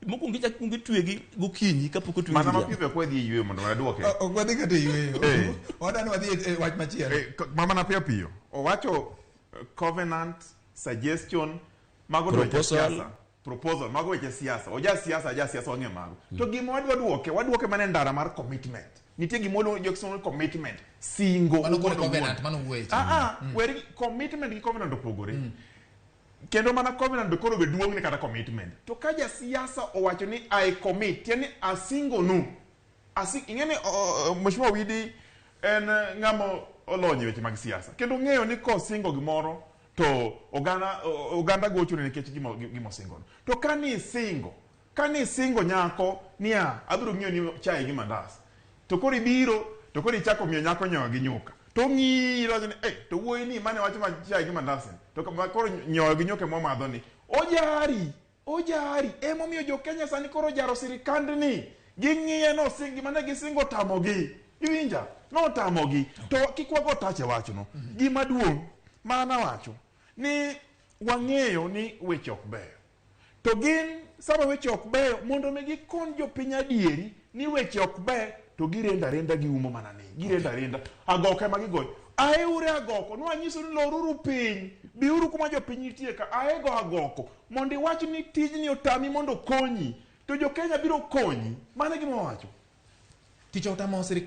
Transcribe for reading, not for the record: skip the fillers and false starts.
Mokwongo ichak kuongo itwegi gokinyi kapok otwe Mana gi mapiyo piyo kwa dhi e yweyo mondo waduoke. Ok wadhi kata e yweyo. Eh. Wadwa wadhi e wach machielo. Eh, mana piyo piyo. Owacho covenant, suggestion, mago to weche Proposal. siasa. Proposal, mago weche siasa. Oja siasa, aja siasa wang'e mago. To gima wadwa duoke, waduoke mana e ndara mar commitment. Nitie gima waluongo jo kisungu ni commitment. Singo. Mano koro wuon owuon. covenant, mano wuoye chien. Ah, ah, weri commitment gi covenant opogore. Kendo mana covenant be koro be duong' ni kata commitment. To ka jasiasa owacho ni I commit, tiende ni asingonu. Ing'e ni Mheshimiwa Widi en ng'ama olony e weche mag siasa. Kendo ong'eyo ni kosingo gimoro to oganda gochone nikech gima osingono. To ka ni isingo nyako niya abiro ng'iewo ni chai gi mandas. To koro ibiro to koro ichako miyo nyako nyoyo gi nyuka. To ng'iyi iwacho ni eh to wuoyi ni mane wacho ma chai gi mandas ni. To koro nyoyo gi nyuka ema omadho ni. Ojari. Ojari. Emomiyo jo Kenya sani koro ojaro sirikandni. Ging'iye no sing gima ne gisingo otamogi. Iwinja? Notamogi. To kik wago tach e wachno. Gima duong' ma an awacho ni wang'eyo ni weche ok beyo. To gin sama weche ok beyo mondo mi gikony jopiny adieri ni weche ok beyo to girendo arenda giumo mana ni girendo arenda agoko ema gigoyo aeure agoko nwanyiso ni loruru piny biuru kuma jopiny nitie ka aego agoko mondo iwach ni tijni otami mondo okonyi to jo Kenya biro konyi mano e gima wawacho Tich otamo sirikal.